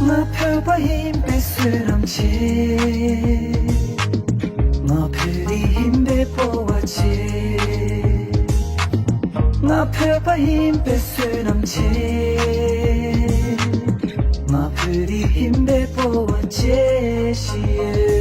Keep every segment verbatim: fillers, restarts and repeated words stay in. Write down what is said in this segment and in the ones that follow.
ང་བོད་པ་ཡིན་པའི་བསོད་ནམས་ཆེ། ང་བོད་རིགས་ཡིན་པའི་སྤོབས་པ་ཆེ། ང་བོད་པ་ཡིན་པའི་བསོད་ནམས་ཆེ། ང་བོད་རིགས་ཡིན་པའི་སྤོབས་པ་ཆེ་ཞིག་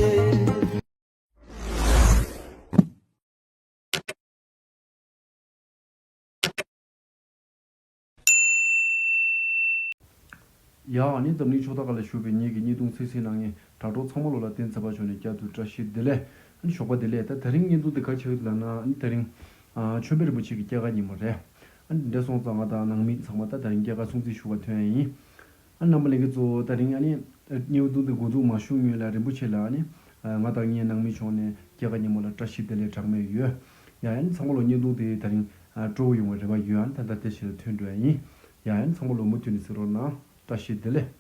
ཡོད། ཡ། ཨ་ནི་འཛམ་གླིང་ཕྱོགས་མཐའ་ཁག་ལ་བཞུགས་པའི་ངེད་ཀྱི་བརྙན་ཐུང་གསན་གཟིགས་གནང་མཁན་དྲ་གྲོགས་ཚང་མ་ལོ་ལ་རྟེན་ཚེ་དཔལ་མཆོག་ནས་བསྐྱར་དུ་བཀྲ་ཤིས་བདེ་ལེགས། ཨ་ནི་ཞོགས་པ་བདེ་ལེགས། ད་དེ་རིང་བརྙན་ཐུང་འདི་ག་རེ་ཆགས་ཡོད་ལབ་ན། ཨ་ནི་དེ་རིང་ཨ་ཆོས་དཔལ་རིན་པོ་ཆེ་གི་སྐྱེས་སྐར་ཉིན་མོ་རེད། ཨ་ནི་འདི་འདྲ་སོང་ཙང་ང་དང་ནང་མི་ཚང་མ་ད་དེ་རིང་སྐྱེས་སྐར་སྲུང་བརྩི་ཞུ་བར་ཐོན་ཡ་ཡིན། ཨ་རྣམ་པ་ལྷན་རྒྱས་ཚོ། ད་རིང་ཨ་ནི་བརྙན་ཐུང་འདི་འགོ་འཛུགས་མ་ཞུ་སྔོན་ལ་རིན་པོ་ཆེ་ལ་ཨ་ནི་ང་དང་ངའི་ནང་མི་ཕྱོགས་ནས་སྐྱེས་སྐར་ཉིན་མོ་ལ་བཀྲ་ཤིས་བདེ་ལེགས་གྲངས་མེད་ཡོད། ཡ་ཡ། ཨ་ནི་ཚང་མ་ལོ་བརྙན་ཐུང་དེ་ད་རིང་ཨ་སྤྲོ་བོ་ཡོང་བའི་རེ་བ་ཡོད། ཨ་ནི་ད་ལྟ་དེ་ཞིག་ལ་ཐོན་འགྲོ་ཡ་ཡིན། ཡ་ཡ། ཨ་ནི་ཚང་མ་ལོ་མུ་མཐུད་ནས་གཟིགས་རོགས་གནང་། བཀྲ་ཤིས་བདེ་ལེགས།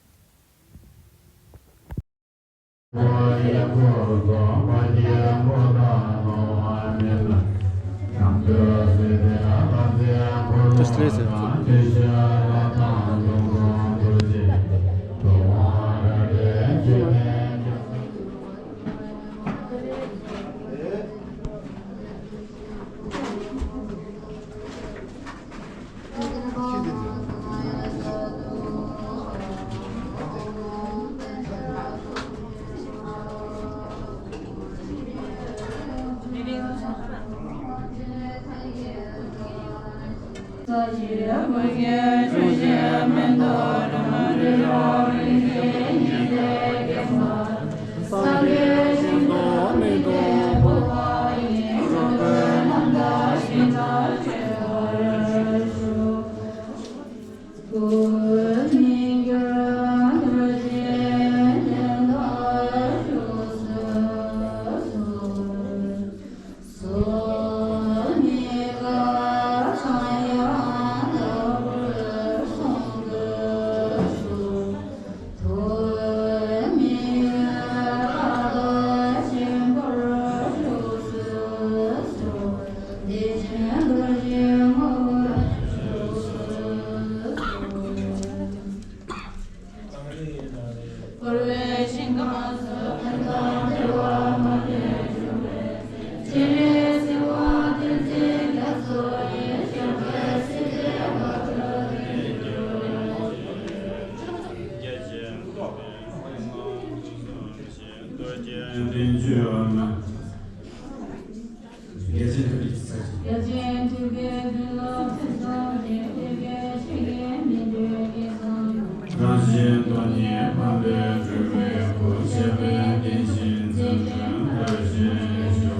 རང་བཞིན་སྟོང་ཉིད་འཕགས་པའི་སྤྲུལ་པའི་སྐུ། ཆེ་བའི་བདེན་བཞིའི་མཚན་ལྡན་དར་ཞིང་ཞུ།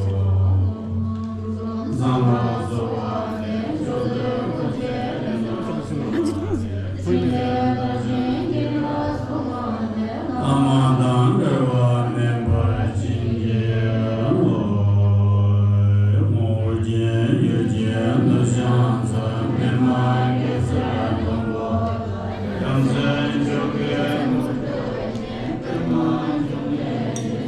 གསང་བ་གསོལ་བ་འདེབས། མཆོག་ཏུ་དཀོན་མཆོག་ལས་རྣམ་པར་རྒྱལ། ཐ་མ་དང་འབྲལ་བ་མེད་པར་བྱིན་གྱིས་རློབས། ཨོ་རྒྱན་ཡུལ་གྱི་ནུབ་བྱང་མཚམས། མི་མ་གེ་སར་སྡོང་པོ་དང་། ཡ་མཚན་མཆོག་གི་དངོས་གྲུབ་ཅན། པདྨ་འབྱུང་གནས་ཀྱི།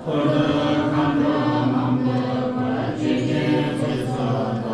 འཁོར་དུ་མཁའ་འགྲོ་མང་པོའི་བར། ཇི་སྙེད་ཚེ་བསགས་དག་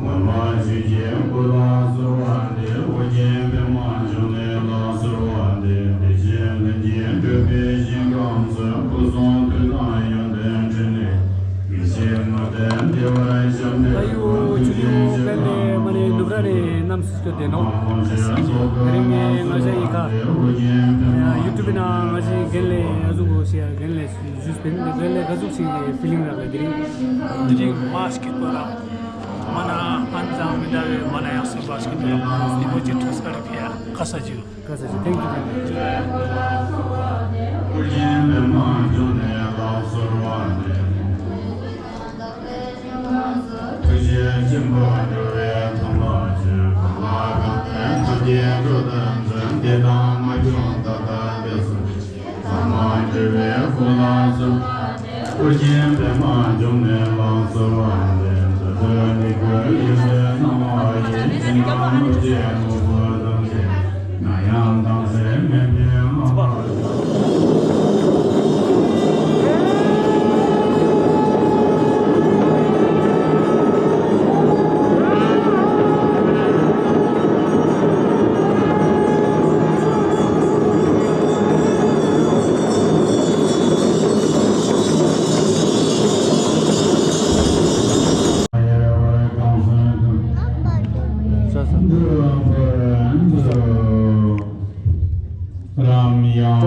ངོ་མ་ཆོས་ཀྱི་སྐུ་ལ་གསོལ་བ་འདེབས། ཨོ་རྒྱན་པདྨ་འབྱུང་གནས་ལ་གསོལ་བ་འདེབས། བདེ་ཆེན་ལྷན་སྐྱེས་སྤྲུལ་པའི་ཞིང་ཁམས་སུ། སྐུ་གསུང་ཐུགས་དང་ཡོན་ཏན་ཕྲིན་ལས། ཡེ་ཤེས་ལྔ་ལྡན་བདེ་བར་ཤར་འདོད་པ། ཐུགས་རྗེ་ཆེ་ལ་མ་ནི་ནུབ་ར་ནས་གནམ་སྲིད་སྐྱོ་ལྡན་ནོ། དེ་རིང་ངས་ང་ཞ་ཡི་ཁ་ཡུ་ཊུབ་ནང་ང་ཞའི་རྒན་ལགས་ཨ་ཟུག་གོ་ཞེས་རྒན་ལགས་ཞུས་པས། རྒན་ལགས་ག་ཟུག་ཞིག་གི་ཕི་ལིང་རག་ག། དེ་རིང་དེ་རིང་མ་སྐྱིད་པ་ར། མ་ན་ཧན་ཙང་མི་འདྲ་བའི་མ་ན་ཡང་སེམས་པ་སྐྱིད་པ་ར། ཨི་མོ་ཅི་ཁྲ་སར་ཕི་ཡ་ཁ་ས་ཅི། ཁ་ས་ཅི། Thank you, thank you. ཐུགས་རྗེ་ཆེན་པོ་འགྲོ་བའི་ཐམས་ཅད་གང་ལ་གང་འཚམ། ཐབས་མཁས་འགྲོ་དོན་མཛད། བདེ་དང་མ་བྱུང་ད་ལྟ་བདེ་གསུམ། ཐ་མ་སྤྲུལ་པའི་སྐུ་ལ་གསོལ་བ་འདེབས། ཨོ་རྒྱན་པདྨ་འབྱུང་གནས་ལ་གསོལ་བ་འདེབས། ད་ལྟ་ནི་ཁོ་ཡི་སྣང་ བཀྲ་ཤིས་བདེ་ལེགས།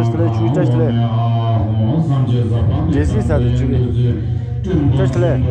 བཀྲ་ཤིས་བདེ་ལེགས། བཀྲ་ཤིས་བདེ་ལེགས། བཀྲ་ཤིས་བདེ་ལེགས།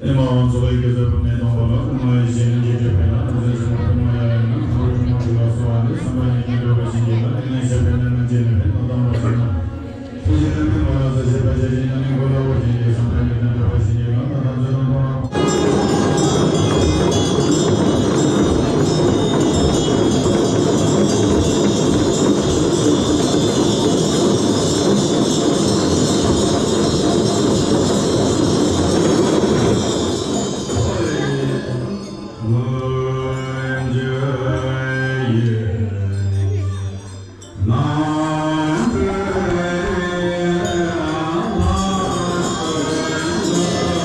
ཨེ་མ་ཝང་ཚོགས་ཀྱི་དགེ་ཚོགས་ཕུན་ནས་གཏོང་བ་ལ། ཀུན་མ་ཡི་ཞལ་ནས་རྗེས་སུ་ཕེབས་ན། ཐུགས་རྗེ་ཆེན་པོ་ཐུན་མོང་ཡང་ཡང་ན། ཐུགས་རྗེ་ཆེན་པོ་འདུལ་བ་གསོལ་བ་འདེབས། བསམ་པ་ཉིད་ཀྱིས་འགྲུབ་པར་བྱིན་གྱིས་རློབས། ཡིད་བརྟན་ཞབས་པད་ནན་མོས་བརྗེད་ནས་ཕེབས། དོན་དམ་པར་བྱོན་ན། ཐུགས་རྗེ་ནན་ཏན་མ་ལགས་སོ། ཞེས་པ་ཞལ་བཞི་ཉམས་ལེན་གོ་སླ་བོ་བྱིན་གྱིས། བསམ་པ་ཉིད་ཀྱིས་འགྲུབ་པར་བྱིན་གྱིས་རློབས། ད་ལྟ་མཛོད་དང་ཐོག་ལ།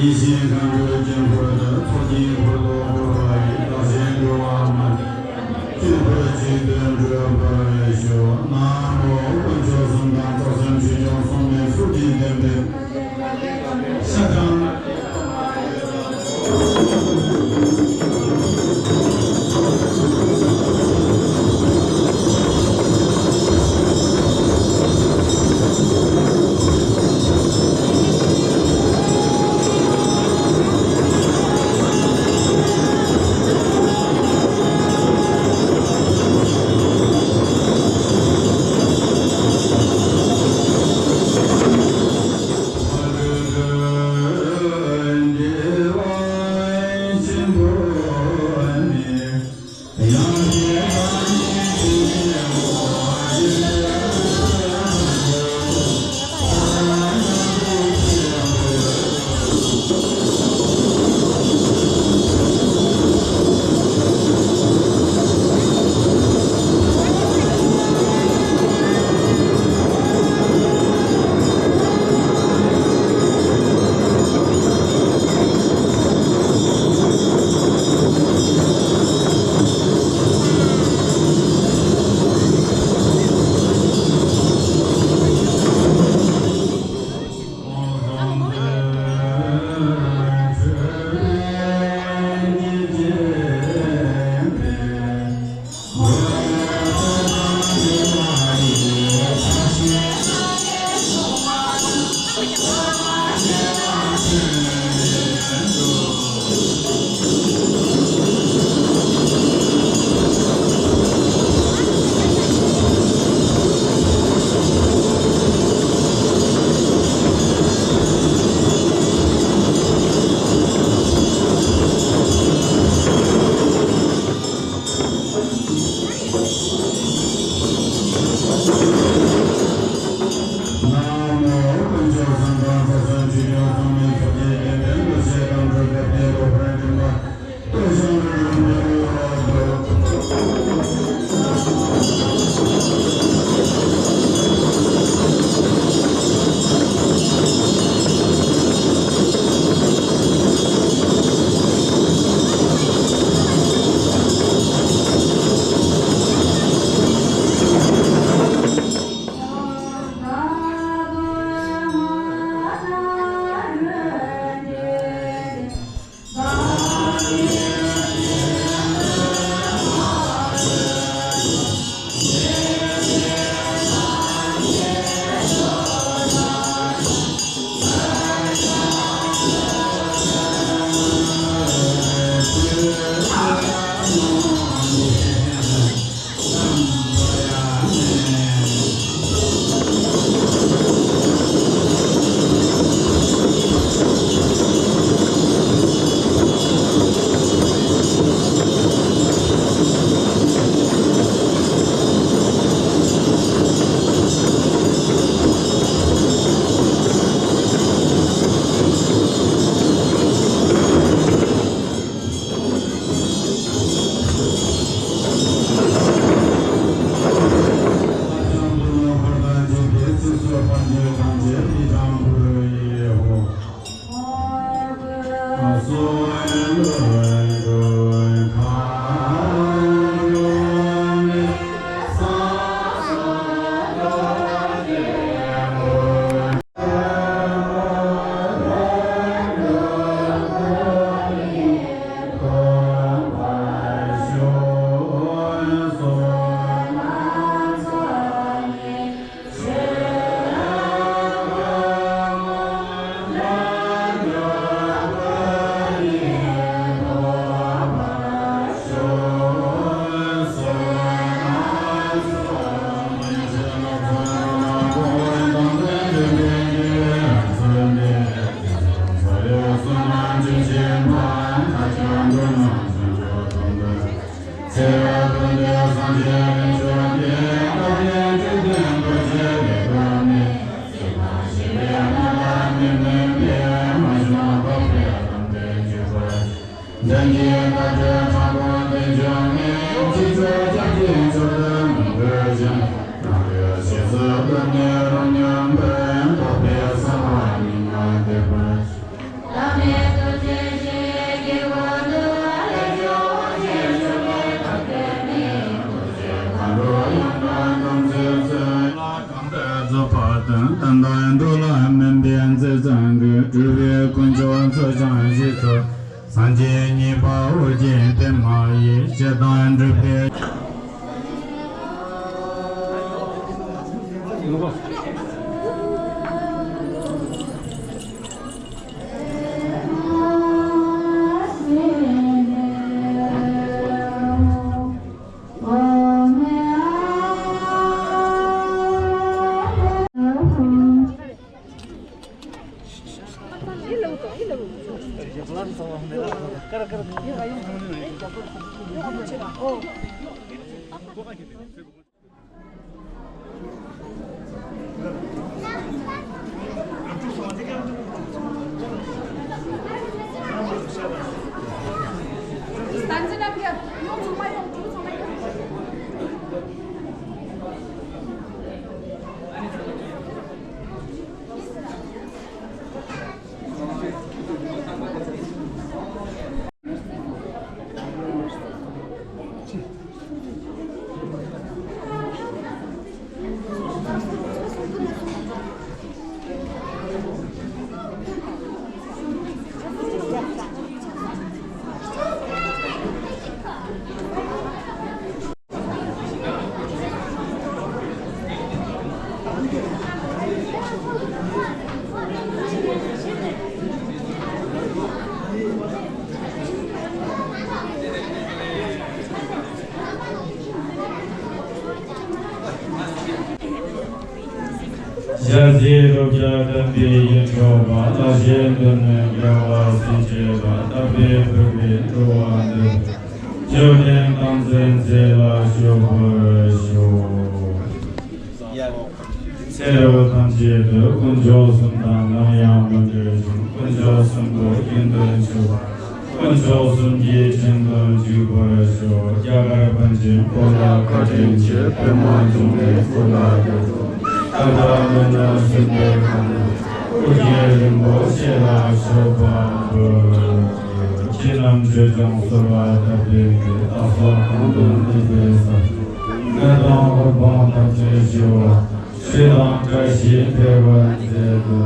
ཡིད་བཞིན་མཁའ་འགྲོའི་དཀྱིལ་འཁོར་དུ། ཚོགས་ཀྱི་འཁོར་ལོ་བསྐོར་བ་ཡིས། བདག་གཞན་འགྲོ་བ་མ་ལུས། སྐྱེ་འཕེལ་གཅིག་ཏུ་འགྲུབ་པར་ཤོག། ན་མོ་དཀོན་མཆོག་གསུམ་དང་། རྩ་གསུམ་ཆོས་སྐྱོང་གསུམ་ལས་སུ་བྲིས་ལྡན་པའི་ཤ་ཁྲག་ད་ལྟ་འགྲོ་ལ་སྨན་པའི་མཛད་བཟང་གི་སྤྲུལ་པའི་དཀོན་མཆོག་མཚོ་བྱང་ཞིག་ཚོ། སངས་རྒྱས་གཉིས་པ་ཨོ་རྒྱན་པདྨ་ཡི་སྤྱི་དང་འགྲུབ་པའི། ཞལ་གཟིགས་རབ་བརྒྱ་ལྡན་པའི་ཡིད་འཕྲོག་པ། ལ་ཞེས་འདོད་ནས་རྒྱལ་བ་སྲས་བཅས་ལ། བདག་པས་བོས་པའི་འགྲོ་བ་འདིར། བཅོམ་ལྡན་དམ་ཚིག་མཛད་ལ་བཞུགས་པར་ཤོག། ཚེ་རབས་ཐམས་ཅད་དུ་དཀོན་མཆོག་གསུམ་དང་ནམ་ཡང་མི་འབྲལ་ཞིང་། དཀོན་མཆོག་གསུམ་པོ་རྒྱུན་དུ་འཇུག། དཀོན་མཆོག་གསུམ་གྱི་དྲིན་དུ་འཇུག་པར་ཤོག། རྒྱ་གར་པཎ་ཆེན་པོ་ལ་བཀའ་དྲིན་ཆེ། པདྨ་འབྱུང་གནས་སྐུ་ལ་འདུད་དོ། ཏདྱ་ཐཱ། མི་ནུབ་སྲིད་པའི་ཁམས་སུ་ཨོ་རྒྱན་རིན་པོ་ཆེ་ལ་མཆོད་པ་འབུལ། ཁྱེད་རྣམས་ཆོས་ཀྱང་གསོལ་བ་དད་པས་འདུད། བདག་སོགས་གང་དུ་གནས་པའི་ས། སྨོན་དང་ཕན་པ་ཐམས་ཅད་ཞི་བ། ཆོས་དང་བཀྲ་ཤིས་འཕེལ་བར་མཛད་དོ།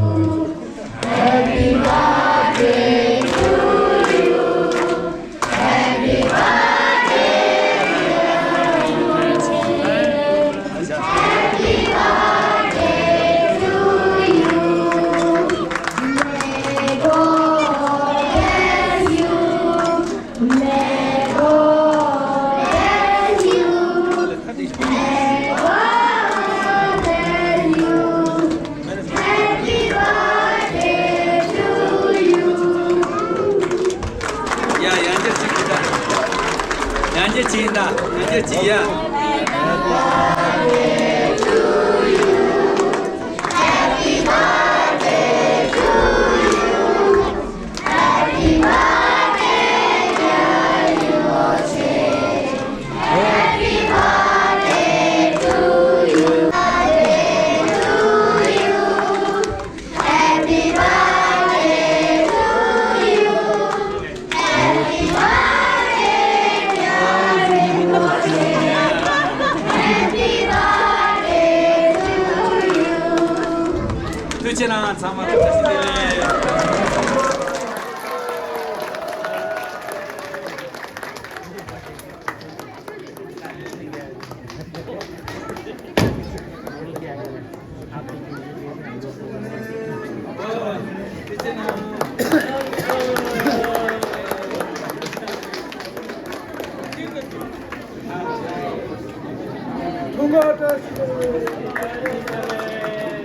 Happy birthday to you. Happy birthday, dear Yuchi. Happy birthday to you. May God bless you. May God bless you. May God bless you. Happy birthday to you. ཡ། ཡང་བསྐྱར་གཅིག་གིས་ད། ཡང་བསྐྱར་གཅིག་ཡིན་ད། ཡང་བསྐྱར་གཅིག་ཡ། Happy birthday to you. Happy birthday, dear Yuchi. Happy birthday to you. Birthday to you. Happy birthday to you. Happy birthday, dear Yuchi. Happy birthday to you. ཐུགས་རྗེ་གནང་། ཚང་མ་ཐུགས་རྗེ་ཆེ། ཐུགས་རྗེ་ཆེ། བཀྲ་ཤིས་བདེ་ལེགས།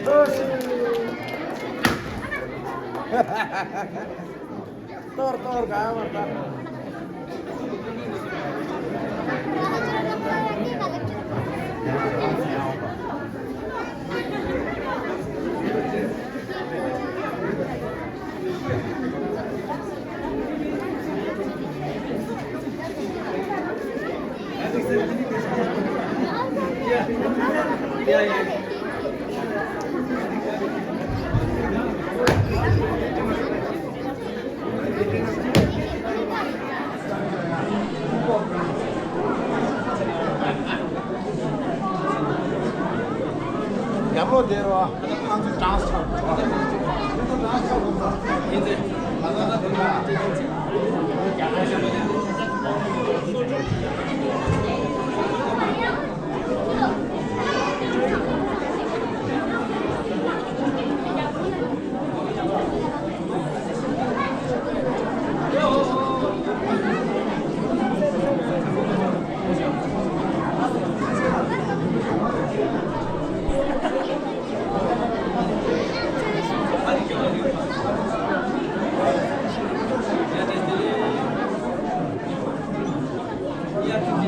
བཀྲ་ཤིས། གཏོར་གཏོར་གང་བ་གཏོར། ཉམས་ལོ་བདེ་རོགས། Yeah,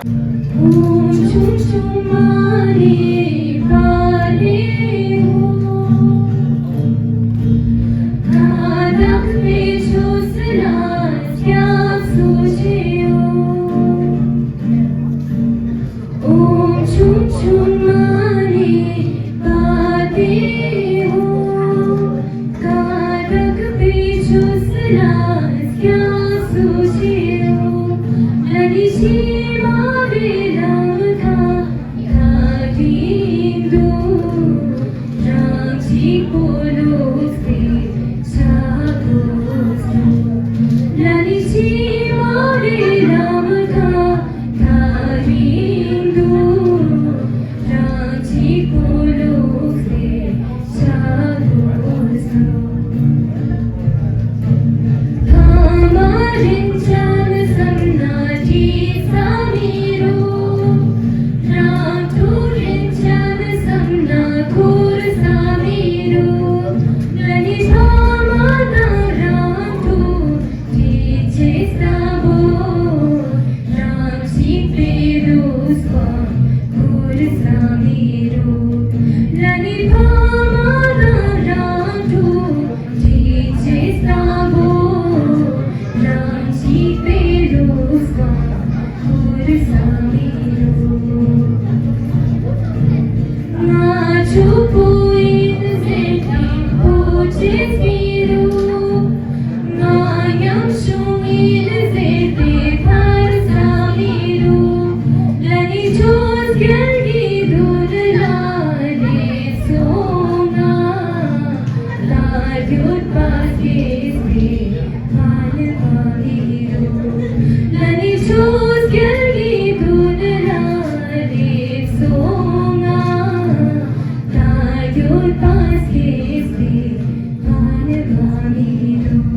ཁྱུང་ཁྱུང་མ་ཎི་པ་ཎི་ཧཱུྃ། ཀ་དག་པའི་ཆོས་ལ་སྐྱབས་སུ་མཆིའོ། ཨོཾ་ཁྱུང་ཁྱུང་མ་ཎི་པ་ཎི་ཧཱུྃ། ཀ་དག་པའི་ཆོས་ལ་སྐྱབས་སུ་མཆིའོ། ན་ནིང་ཕྱི་མ་བའི་ལམ་ཁ་མཐའ་གཏིང་དུ། རང་གཅིག་པུ་ལུས་ཏེ་བྱ་དགོས་སོ། ན་ནིང་ཕྱི་མ་བའི་ལམ་ཁ་མཐའ་གཏིང་དུ། རང་གཅིག་པུ་ལུས་ཏེ་བྱ་དགོས་སོ། ཕ་མ་རིན་ཆེན་བསམ་ན་འགྲིག་ས་མི་རུང་། རང་ཕྲུག་རིན་ཆེན་བསམ་ན་འཁུར་ས་མི་རུང་། ང་ནི་ཕ་མ་དང་རང་ཕྲུག་འགྲིག་ཆེ་ས་བོ། རང་གཅིག་པུ་ལུས་པ་འཁུར་ས་མི་རུང་། ང་ནི་ཕ་མ་དང་རང་ཕྲུག་འགྲིག་ཆེ་ས་བོ། རང་གཅིག་པུ་ལུས་པ་འཁུར་ས་མི་རུང་། ང་ཕྱུག་པོ་ཡིན་ཟེར་ཏེ་འཁུར་ཆེ་མི་རུང་། ང་ཉམ་ཆུང་ཡིན་ཟེར་ཏེ་ཕར་ཟ་མི་རུང་། ང་ནི་ཆོས་རྒྱལ་གྱི་མདུན་ལ་སླེབས་སོང་ང་། བདག་ཡོད་པ་སྐྱེས་ཏེ་མ་ལུས་པ་མི་རུང་། ང་ནི་ཆོས་རྒྱལ་གྱི་མདུན་ལ་སླེབས་སོང་ང་། བདག་ཡོད་པ་སྐྱེས་ཏེ་མ་ལུས་པ་མི་རུང་།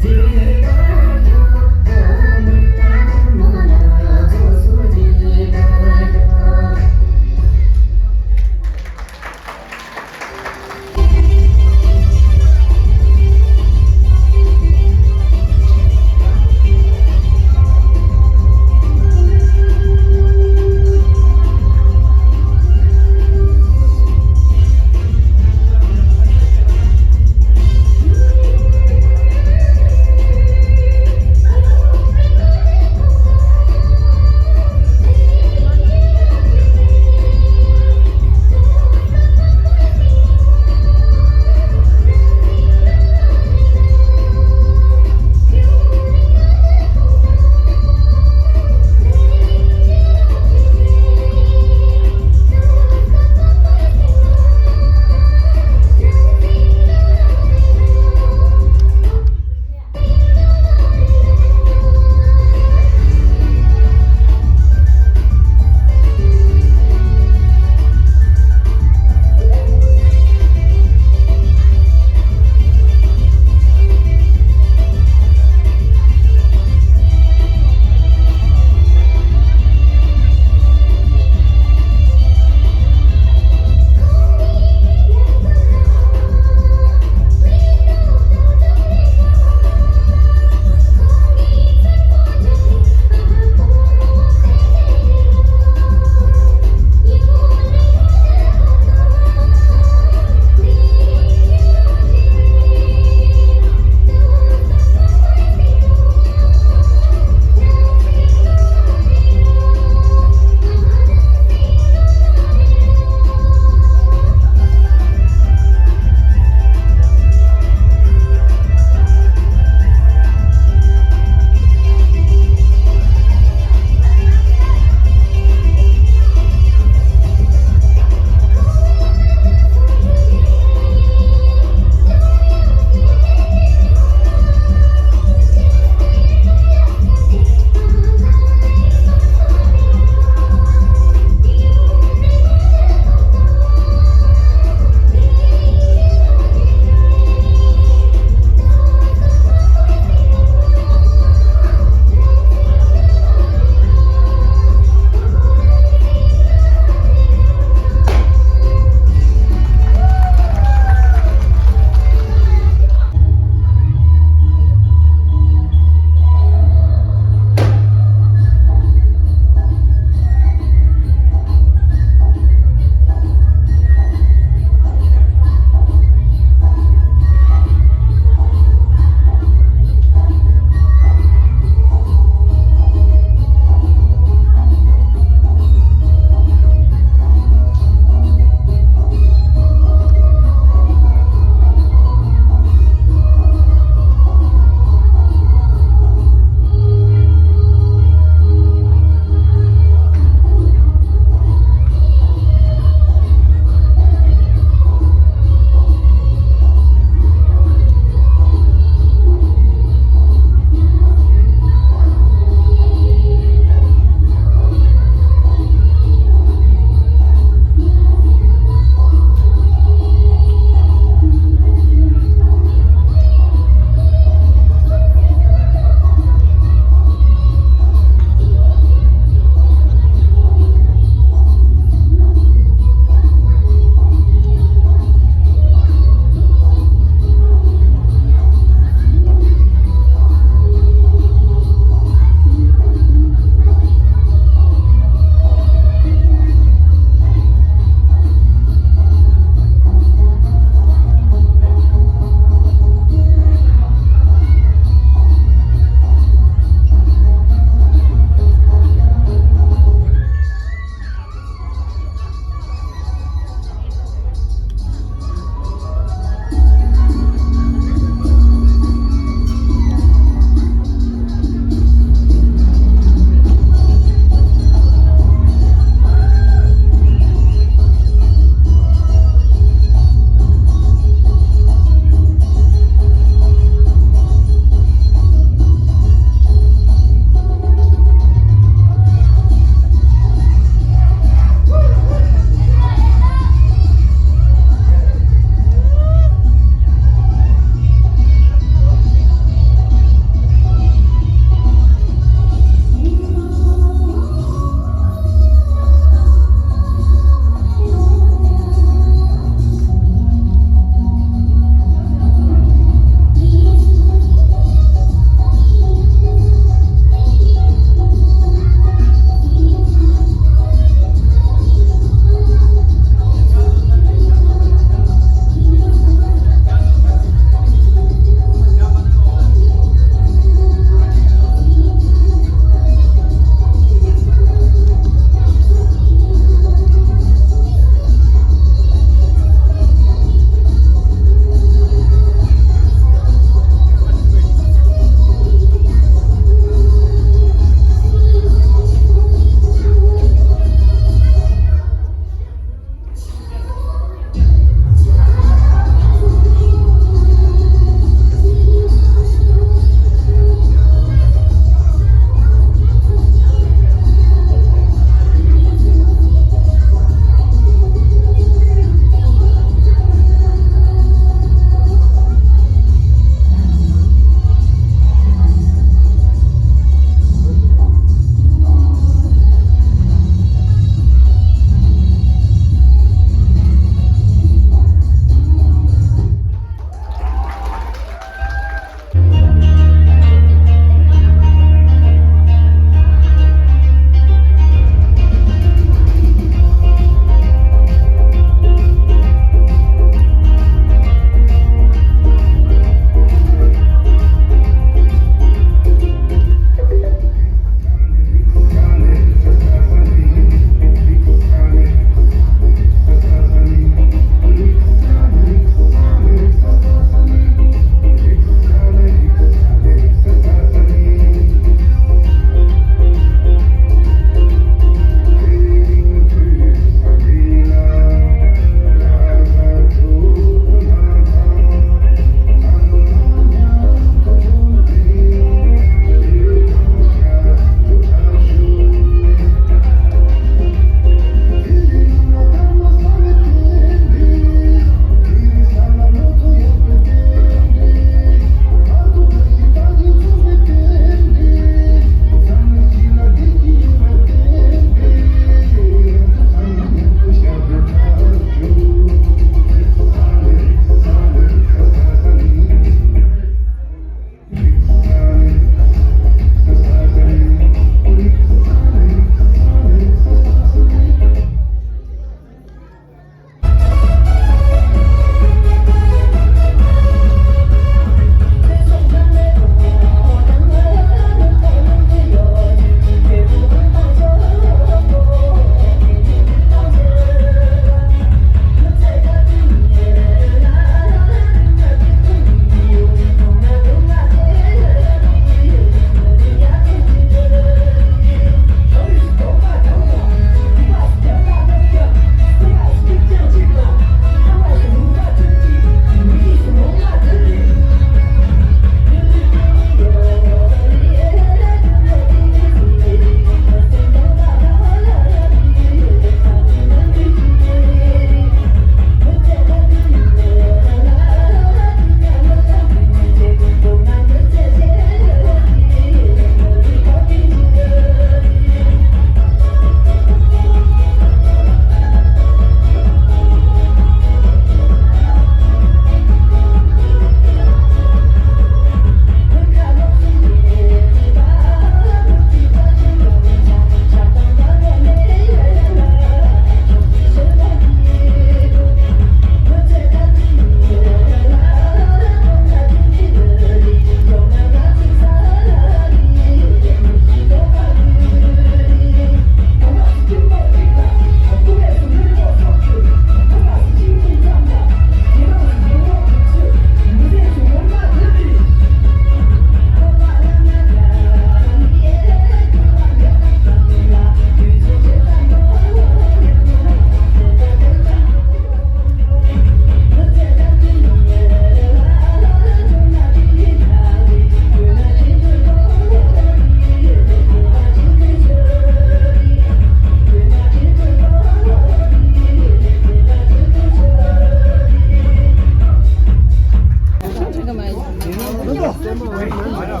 མི་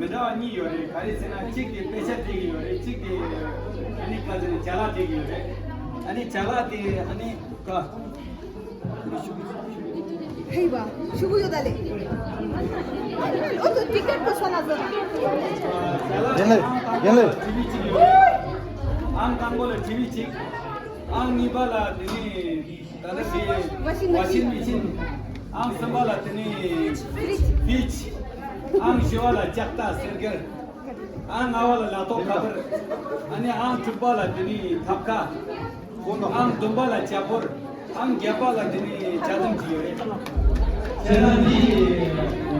འདྲ་བ་གཉིས་ཡོད་རེད། ག་རེ་ཟེར་ན་གཅིག་དེ་དཔེ་ཆ་སྤྲད་ཀྱི་ཡོད་རེད། གཅིག་དེ་ཨ་ནི་ག་ཟེར་ན་ཅ་ལག་སྤྲད་ཀྱི་ཡོད་རེད། ཨ་ནི་ཅ་ལག་དེ་ཨ་ནི་ཀ་ཧེ་བ་ཤུ་གུ་ཡོད་ད་ལེ། ཨོ་ཏོ་ཏི་ཀེ་ཊི་པོ་ས་ན་ཟེར། རྒན་ལགས། རྒན་ལགས། ཨང་དང་པོ་ལ་ཊི་ཝི་གཅིག་ཨང་གཉིས་པ་ལ་དེ་ནི་ད་ལྟ་དེ་ཝ་ཤིང་མེ་ཤིན། ཝ་ཤིང་མེ་ཤིན། ཨང་གསུམ་པ་ལ་དེ་ནི་ཕི་རིཇ། ཕི་རིཇ། ཨང་བཞི་པ་ལ་ལྕགས་ཐག་སེར་སྒེར། ཨང་ལྔ་པ་ལ་ལག་ཐོག་ཁ་པར། ཨ་ནི་ཨང་དྲུག་པ་ལ་དེ་ནི་ཐབ་ཁ། ཨང་བདུན་པ་ལ་ཇ་ཕོར། ཨང་བརྒྱད་པ་ལ་དེ་ནི་ཇ་དམ་གྱི་ཡོད་རེད། བྱས་ན་འདི་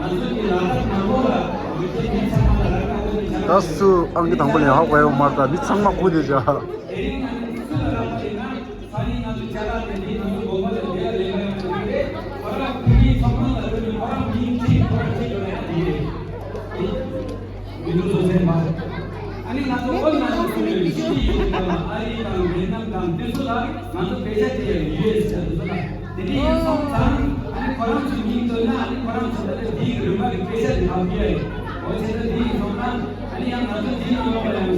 ང་ཚོ་གི་ལག་བསྟར་ནང་ལོགས་ལ་ཡོད་ཚད་མི་ཚང་མ་ལ་རག་པ་དེ་ནི་ཇ་ད་སུ་ཨང་ཀི་དང་པོ་ལ་ཡང་ཧ་གོ་ཡོད་མ་རེད། ད་མི་ཚང་མ་གོ་བསྡད་བཞག་དེ་རིང་ང་ཚོ་སུ་ལ་རག་པ་ཡིན་ན། ས་ནི་ང་ཚོ་ཅ་ལག་དེ་འདི་ང་ཚོ་དགོན་པ་ལ་ལས་ལས་ཀ་ཡང་བྱེད་ཀྱི་རེད། ཁོ་རང་ཕ་གིའི་ཚོགས་ཁང་ལ་འགྲོ་ནས་ཁོ་རང་མིང་ཁྲིད་ཁོ་རང་ཁྲིད་འགྲོ་ཡ་དེ་རེད། མི་འདུག་བཟོ་ཚན་མ། ཨ་ནི་ང་ཚོ་ཨོ་ན་ནི་ཁོ་ལ་ཤི་ཡི་དང་ཨ་རི་དང་ཝེ་ནམ་དང་དེ་ཚོ་ལ་ང་ཚོ་དཔེ་ཆ་དེ་ཡང་ཡུ་ཨེ་སི་དེ་ཚོ་ལ་དེ་འདྲ་ཡིན་སོང་ཙང་ཨ་ནི་ཁོ་རང་ཚོའི་མིང་བཏོན་ན་ཨ་ནི་ཁོ་རང་ཚོ་ལ་དེའི་རིམ་པ་གི་དཔེ་ཆ་དེ་ཕབ་རྒྱུ་ཡ་ཡིན། འོ་བྱས་ན་དེ་ཡིན་སོང་ཙང་། ཨ་ནི་ཡང་ང་ཚོ་འདིའི་ནང་ལོགས་ལ་ཡང་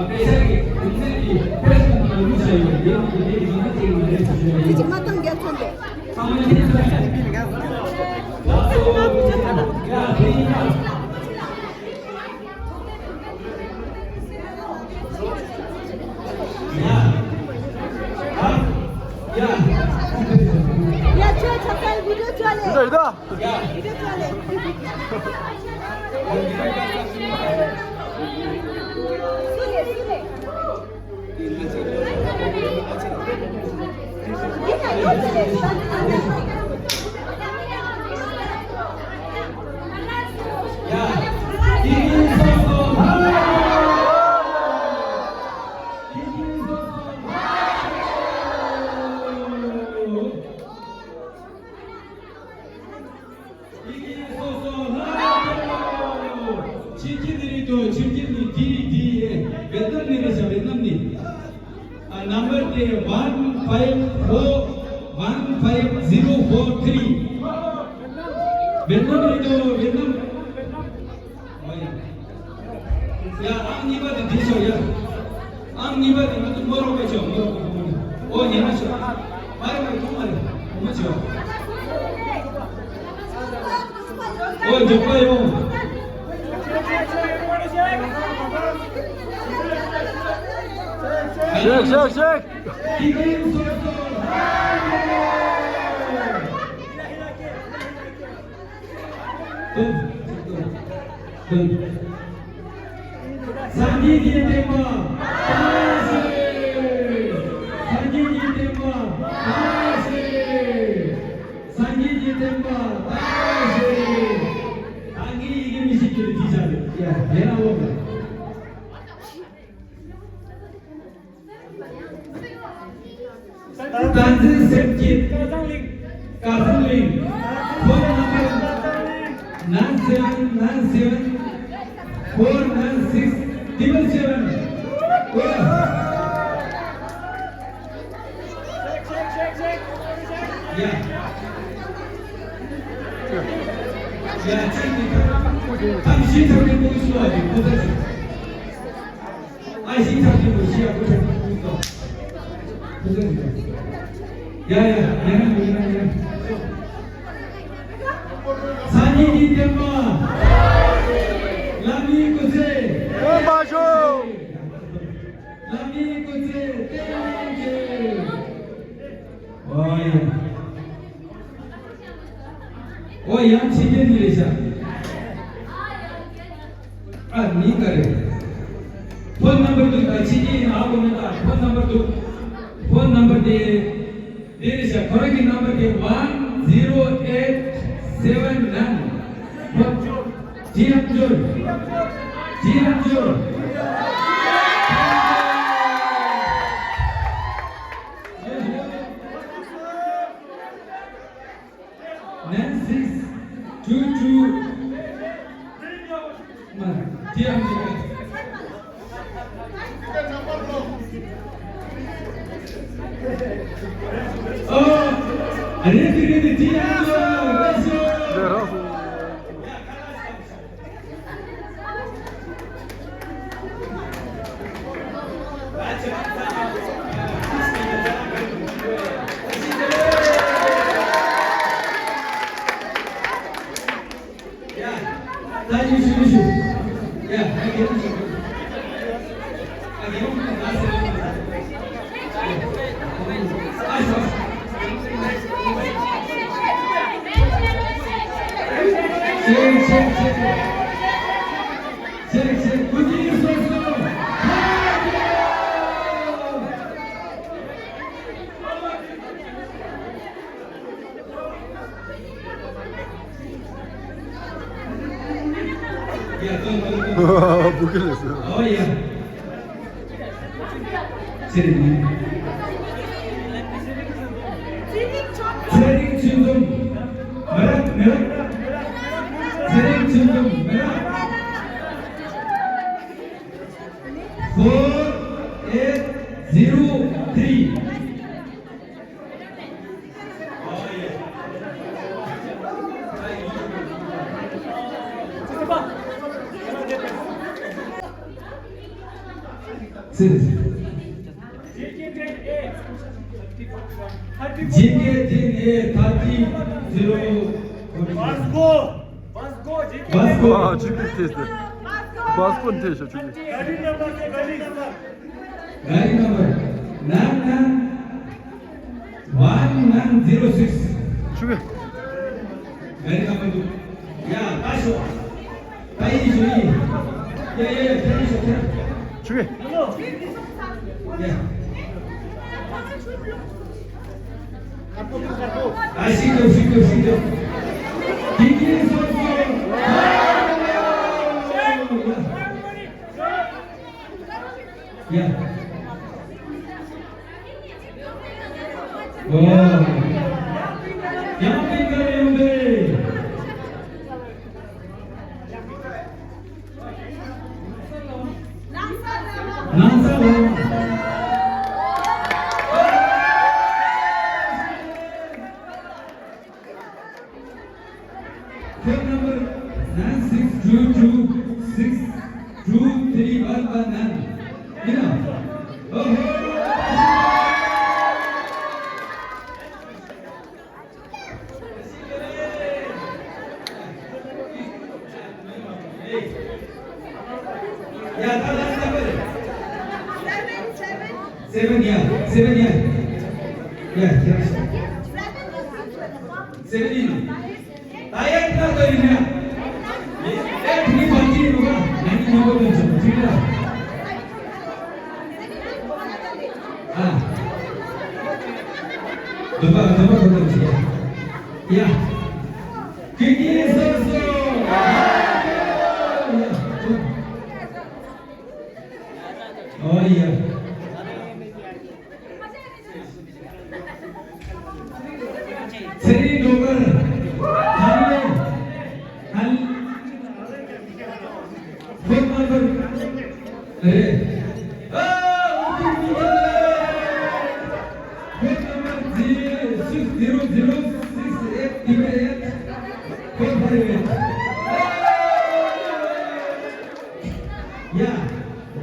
དཔེ་ཆ་གི་གུང་ཚན་གྱི་ཕེབས་དང་ལམ་ལུགས་བྱ་ཡོད་དེ་ཡང་དེ་འདྲའི་ཡིན་ན་ཅིག་མ་རེད་ཟེར་ཞུ་ཡ་ཡིན། ཅིག་མ་བཏང་རྒྱ་ཚོན་པས། ཚང་མ་ཁྱེད་ཚོ་ཡ་དེ་ཡིན་ན། ཡ་ཡ་ཡ། ཡ་ཁྱོད་ཆ་ཚང་བི་ཌིའོ་ཅོ་ལེ། ཡ་ཡ། ཕྱི་རྒྱལ་ནས་རེད་དོ། ཕྱི་རྒྱལ་ནས་ཌི་ཌི་ཨེ་ཝེ་ཏི་ནམ་ནས་རེད་ཤག་ཝེ་ཏི་ནམ་ནས། ཨ་ནམ་བར་དེ་ཝན་ཕའིབ་ཕོར་ཝན་ཕའིབ་ཛི་རོ་ཕོར་ཐི་རི། ཝེ་ཏི་ནམ་རེད་དོ། ཝེ་ཏི་ནམ། ཨོ་ཡ། ཡ་ཨང་གཉིས་པ་དེ་འདི་ཤོག་ཡ། ཨང་གཉིས་པ་དེ་ང་ཚོ་མོ་རོ་ཀོ་ཆོག་མོ་རོ་ཀོ་མོ་རོ་ཀོ། ཨོ་ཉེ་མ་ཆོག་མ་རེད་མ་རེད་ཐུང་མ་རེད་བུ་མོ་ཆོག་ཨོ་མགྱོགས་པ་ཡོང་། ཤེག་ཤེག་ཤེག་སངས་རྒྱས་ཀྱི་བསྟན་པ་དར་ཞེས། སངས་རྒྱས་ཀྱི་བསྟན་པ་དར་ཞེས། སངས་རྒྱས་ཀྱི་བསྟན་པ་དར་ཞེས། ད་ངའི་ཡི་གེ་མི་ཤེས་རྒྱུ་རེད། ཅི་བྱ་རེད་ཡ་ཡ་ན་འོ། བསྟན་འཛིན་སེམས་བསྐྱེད། སྐལ་བཟང་གླིང་། སྐལ་བཟང་གླིང་། ཕོན་ནམ་བར་nine seven nine seven four nine six triple seven. ཡ། ཡ་ཅིག་གི་ཐམས་ཅད་ཐམས་ཅད་ཐམས་ཅད་ཀུན་གསལ་བ་ཡི་ཁོ་ཐག་ཆོད། ཨ་ཤི་ཐབས་ཀྱི་མི་ཤི་ཡ་ཁུ་ཐབས་ཀྱི་མི་ཐོག་ཁུ་ཐབས་ཀྱི་ཡ་ཡ་ཡ་ཡ་ཡ། སངས་རྒྱས་ཀྱི་བསྟན་པ། བླ་མའི་སྐུ་ཚེ། བརྟན་པར་ཤོག་བླ་མའི་སྐུ་ཚེ་བརྟན་ཅིང་། ཨོ་ཡ། ཨོ་ཡང་ཕྱི་རྒྱལ་ནས་རེད་ཤག་ཨ་མི་ག་རེ། ཕོན་ནམ་བར་འདུག་ད་ཕྱི་རྒྱལ་ཡིན་ཨ་གོ་མེད་ད་ཕོན་ནམ་བར་འདུག་ཕོན་ནམ་བར་དེ་དེ་རེད་ཤག་ཁོ་རང་གི་ནམ་བར་དེ་one zero eight seven nine. ཇི་ཡང་འབྱོར། ཇི་ཡང་འབྱོར། Nine six two two བུ་གི་ལས་སོ། ཚེ་རིང་ཆོས་འཛོམས། མི་རག་མི་རག་ཚེ་རིང་ཆོས་འཛོམས། མི་རག Four eight zero three. G K ten A thirty zero. Vasco. Vasco, G K ten A. ཨ། ཆུ་ཚོད་ཐེངས་ཟེར། Vasco ནས་ཐེངས་ཤོག་ཆུ་ཚོད། Gari number, gari number. Gari number nine nine one nine zero six. ཆུ་ཚོད། Gari number འདུག་ཡ། ད་ཤོག་ད་ཡིན་ཞུ་ཡིན། ཡ་ཡ་ཡ། ཕེབས་ཤོག་ཕེབས། ཆུ་ཚོད། ཡ། ཨ། ཤིག་ཏུ་ཤིག་ཏུ་ཤིག་ཏུ། དེ་གིན་སོ་སོ། ཡ། ཨོ། ཡང་ཏིང་ཀ་ཡོང་དེ། ནང་ས་ལ། Phone number nine six two two six two three one one nine. ཡིན་ན། ཨོ་ཧོ། ཡ། ད་ལ་སེ་བེན། སེ་བེན། ཡ། སེ་བེན། ཡ། ཡ། ཡ། སེ་བེན་ཡིན། ད་ཡ། ད་ལྟ་ཡིན་ན། ཨེ། ཁྱེད་ཀྱི་བར་གྱི་ཡོད་པ་ང་གཉིས་མཉམ་པོ་ཐོན་ཆོག་ཅིག་ལ། ཨ། འདོན་པ་འདོན་པ་གོ་ཐོས་ཤིག་ཡ། ཀི་ཀི་སོ་སོ། ཨོ་ཡ། ཚེ་རིང་སྒྲོལ་དཀར། ཧན་ལེ། ཧན། ཕོན་ནམ་བར་རེད། ཨ། ཨོ་ཀེ། ཕོན་ནམ་བར་ཛི་སིགས་ཛི་རོ་ཛི་རོ་སིགས་ཨེཊ་ཊི་རི་པལ་ཨེཊ། ཕོན་ཕ་རེད། ཡ།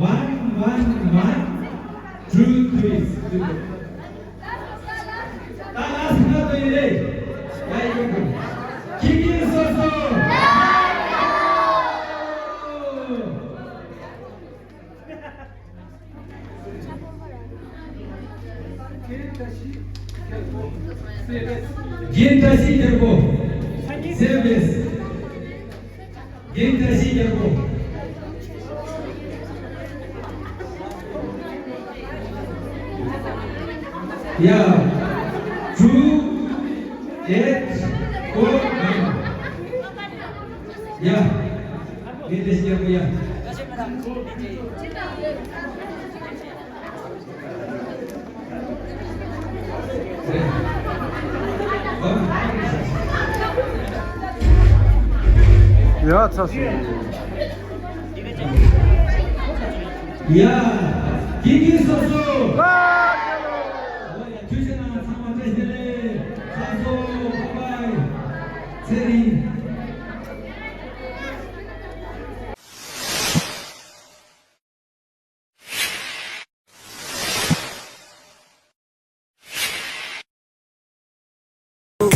One one one two three. ད་ལ་སི་ན་དོ་ཡིན་ལེ། ཡ་ཡིན་གོ། ཁྱེད་ཀྱིས་སོ་སོ། རྒན་བཀྲ་ཤིས་རྒྱལ་པོ། སེ་བེས། རྒན་བཀྲ་ཤིས་རྒྱལ་པོ། ཡ། Two eight four nine. ཡ། རྒན་བཀྲ་ཤིས་རྒྱལ་པོ། ཡ། ཡ། ཚར་སོང་། ཡ། དགེ་རྒན་སོ་སོ། ཨོ་ཡ། ཐུགས་རྗེ་གནང་། ཚང་མ་བཀྲ་ཤིས་བདེ་ལེགས། ལགས་སོ། བཱའི་བཱའི། ཚེ་རིང་།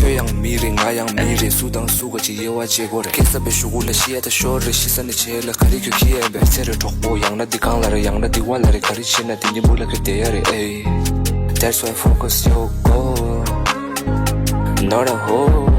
ཁྱོད་ཡང་མི་རེད། ང་ཡང་མི་རེད། སུ་དང་སུ་ག་ཅིག་དབྱེ་བ་འབྱེད་དགོས་རེད། སྐད་གསར་པའི་གཞུག་གུ་ལ་ཤི་ཡ་ད་ཤོར་རེད། ཤི་ས་ནི་བྱེད་ལ་ག་རེ་ཁྱོད་ཁྱི་ཡན་པའི་ཚེ་རེ་གྲོགས་པོ། ཡང་ན་འདི་གང་ལ་རེད། ཡང་ན་འདི་བ་ལ་རེད། ག་རེ་བྱེད་ན་འདི་ཉིན་བུ་ལ་ཁྱོད་བསྡད་ཡ་རེད། ཨེ། That's why focus your goal, not a hole.